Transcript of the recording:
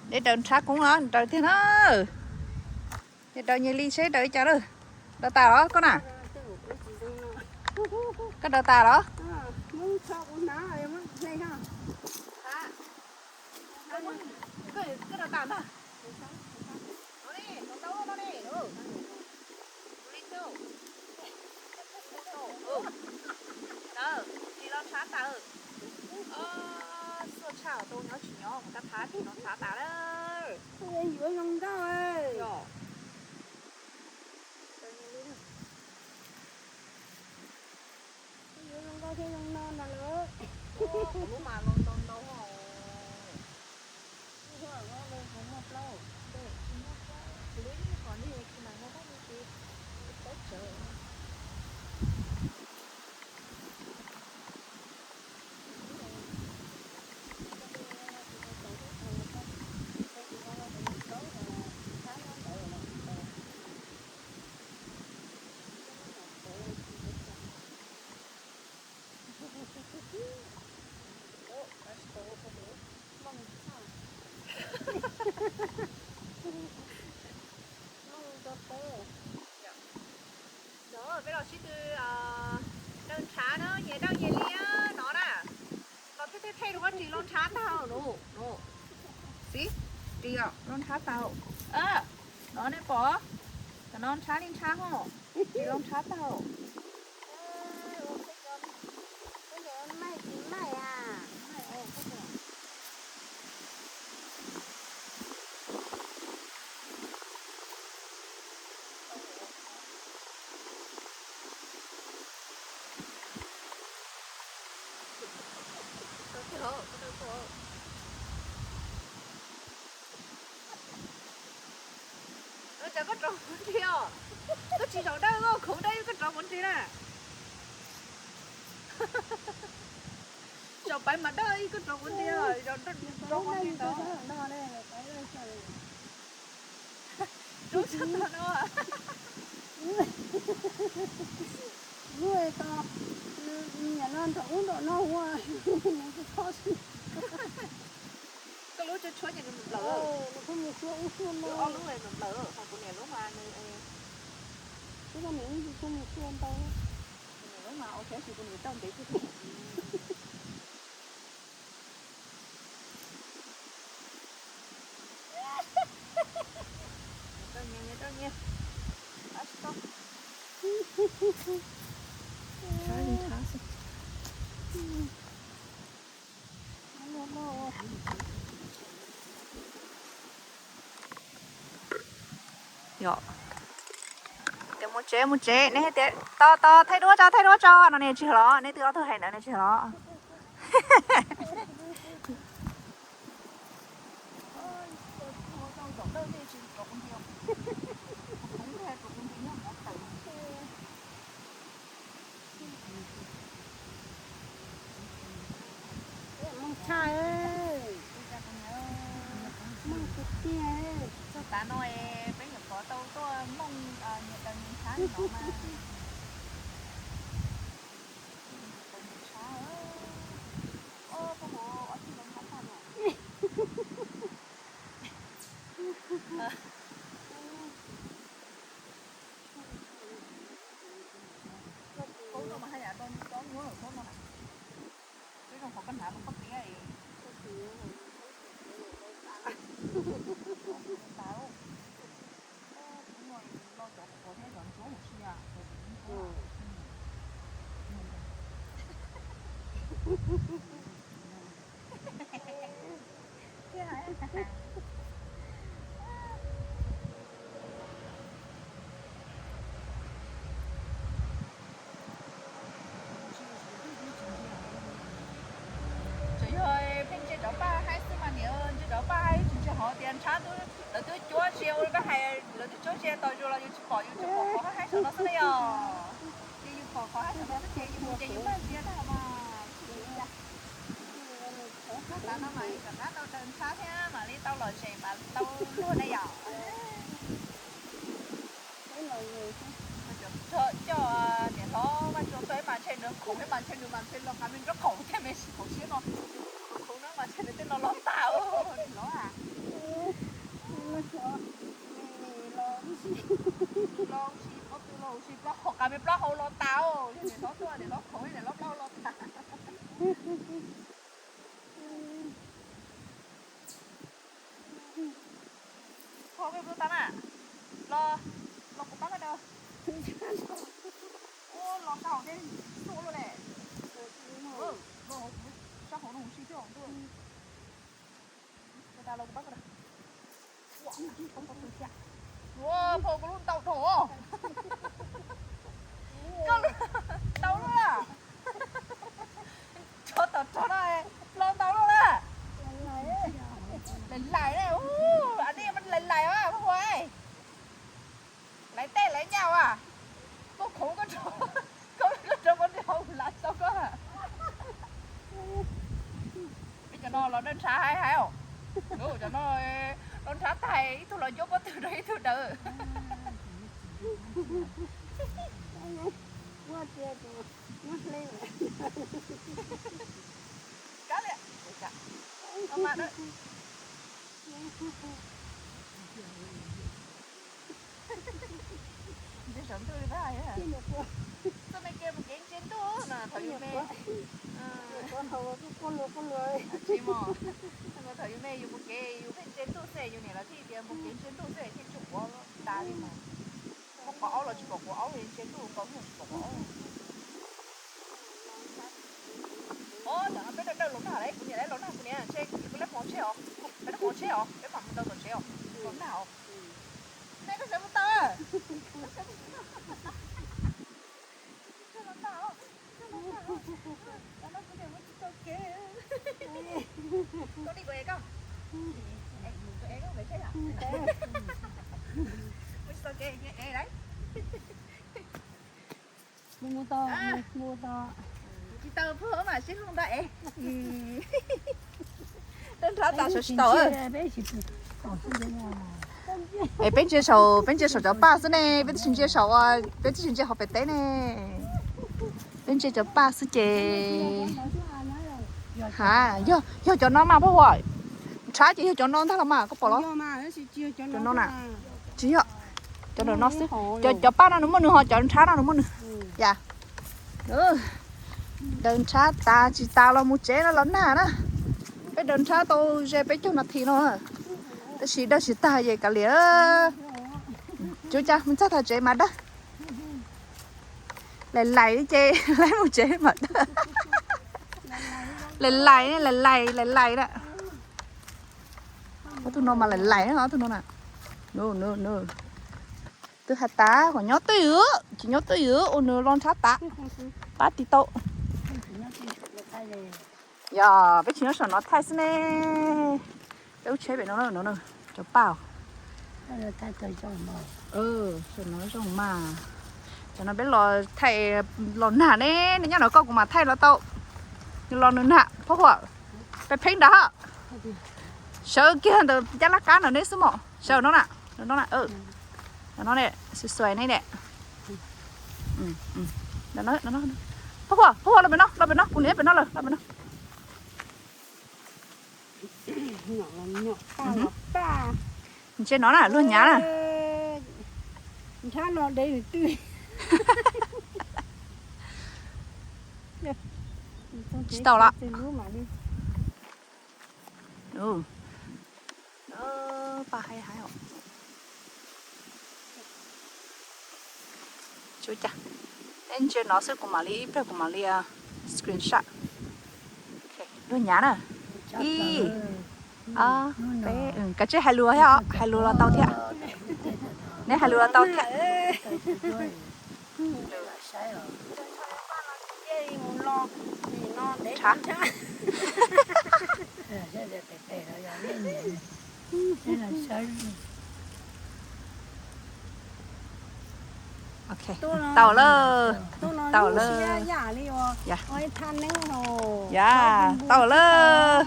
Dej raws ntshav koob los raws tiag na. Dej raws nyias li seb raws li cas lawm. Raws tas los koj na? Koj raws tas los? Koj raws tas ntag. Tsis los ntshav tas. Xuaj tshaj tau nyob tsis nyob mus tab thab tsis los ntshav tas lawm. Yuav zoo nkauj. Yuav zoo nkauj thiab zoo no na lawm. Kuv lub mas los ntau ntau. Kuv lub ib qhov ntej tsis mas no tab sis tsis paub tsawv. Peb los sib tw raws ntshav na, nyias raws nyias li no na. Los thej thej thej rau qhov tsis los ntshav tag no. Xib, tsis los ntshav tag. No nej pom, cov no ntshav li ntshav ho, tsis los ntshav tag. Cas koj rov qhov nrig os? Koj tsis zaum dawj, koj khoov dawj koj rov qhov nrig na. Zaum pais mas dawj koj rov qhov nrig, zaum rov qhov nrig ntawd. Rub txog tog no. Lub tod, nyiam no nram ub nram no ua, nws tsis txhob si. Koj lub tshuab tshuab ces nws nplawm. Nws pheej mus tshuab ub tshuab no. Ob lub nplawm, ho kuv niam lub mas nws, kuv niam lub mas ua tsheb tsis, kuv niam coj ntev tiag tiag. Yog tias mus tsev mus tsev, neb hais tias tos tos thaij duab tso thaij duab tso no nej tsis los, neb twb ob tug hais ntawd nej tsis los. Moos tshaj, moos tiag tiag. Txog tav no peb nyuam qhuav tau tuaj mooj nyias daws nyias ntshav no mas. Paub no mas haj yam rau nws tsob nyuaj lawm paub no na. Peb zoo qhov koj hnav rau koj tiab es. Tas, kuv no los cov qhuav thiab cov ntsuab huv si. Tsuas yog pheej ntsia cov paj haib xwb mas niam, ntsia cov paj haib tsis ntsia hov tias ntshav twb, lawv twb cuab sia ua li koj hais, lawv twb cuab sia tos yus los yus tsis pom, yus tsuas pom qhov haib haib saum no xwb na yog. Ces yus pom qhov haib saum no xwb ces yus mus ces yus mag ntsia tag mas. Tav no mas yus rov qab tau daws ntshav thiab mam li tau lom zem mas tau luag ne yom. Coj niam hlob Vaj Tsua tuaj ib mas ntshe nws khoom ib mas ntshe nws mas ntshe los nqa me nraub qaum thiab me sis hauv siab no. Khoom no mas ntshe nws tej no los tag niam hlob a. Los ua si, los ua si, plaub hau, qas me plaub hau los tas, yog niam hlob tuaj niam hlob khoov niam hlob plaub hau los tas. Thov peb pub tau na. Los, los kuv pab koj daws. Ua los tau dej xua luaj le. Los sab hauv no si thiab ntuj. Los kuv pab koj daws. Ua phau kuv lub ntau dhau. Koj lub ntau luaj. Tsov tom rog no los ntau luaj na. Lais lais na, a nej lais lais as pab hua. Laiv tej laiv nyaj as. Muaj khoom koj rau, koj rau koj niag hau lav tau koj. Peb cov no los dawb nrhab haib haib os. Cov no los nrhab tag ib tug los cuab pob tw rau ib tug daws. Kab liam. Ntses saum ntuj li pab hais. Txoj me kev mus kev ntsia ntuj no thaum yus me. Tsis mos, thaum yus me yus mus kev yus pheej ntsia ntuj xwb, yus niam lawv thiaj tias mus kev ntsia ntuj xwb thiaj tsis quav tas li mas. Muaj quav aub los tsis pom quav aub li, ntsia ntuj nkaus niag tsis pom quav aub. Os, tam no peb dawb dawb los nag lawm, kuv niam lawv los nag, kuv niam ntshe kuv lawv hmo tsheb os, peb lawv hmo tsheb os, peb mam mus tau tom tsev os, los nag os. Nej koj xav mus tau. Koj li kuv es koj, kuv es koj pem tsheb yom. Mus txog kev es lawm. Mus tau, mus tau. Tsis tau pub mas sib hlub ntau es. Dawb nrhab tas sawv tsis tau. Es peb ntsia saum, peb ntsia saum cov paj xwb ne, peb twb tsis ntsia saum, peb twb tsis ntsia hauv pem teb ne. Peb ntsia cov paj xwb ces. Ha, yog, yog cov no mas pab hua. Nrhab ces yog cov no ntag los mas koj pom los? Cov no na. Tsis yog. Cov no xwb. Cov paj no nws muaj nws ho cov nrhab no nws muaj nws. Yam. Daws nrhab tas tsis tas los mus tsev no los nag na. Peb daws nrhab tau ze peb caug nas this no. Tab sis dawb tsis tag ces kav liam. Tsuav cas mus txog tag tsev mas dawb. Lais lais li ces lawv mus tsev mas dawb. Lais lais, lais lais, lais lais na. Ob tug no mas lais lais na, ob tug no na. Twb has tas kom nyob twj ywm, tsis nyob twj ywm ua nws los nrhab tas. Pab tiv tau. Yog peb tsis nyob saum no thaij xwb ne. Peb lub tsheb pem no no, cov paj. Saum no zoo mas. Cov no peb los thaij los nag ne, nyob no koj kuv mam thaij los tau. Nws los nws nag pab hua. Peb pheej nrad. Sawv kiag ntawm caj laj qab ntawm neb xwb mos. Sawv no na, no na, no ne, xuav xuav ne ne. Pab hua, pab hua los pem no, los pem no, kuv niam pem no lawm, los pem no. Ntsia no na, luag nyav na. Nrhab no dev nws twj. Tsis tau lawm. Paj haib haib os. Tsis ua cas, peb ntsia no xwb kuv mam li ib pliag kuv mam li screenshot. Luag nyav na. Ib, ob, peb, kav tsij hais lus thiab os, hais lus los tau thiab. Neb hais lus los tau thiab. Nrhab. Ok, tau lawm, tau lawm. Yam, tau lawm.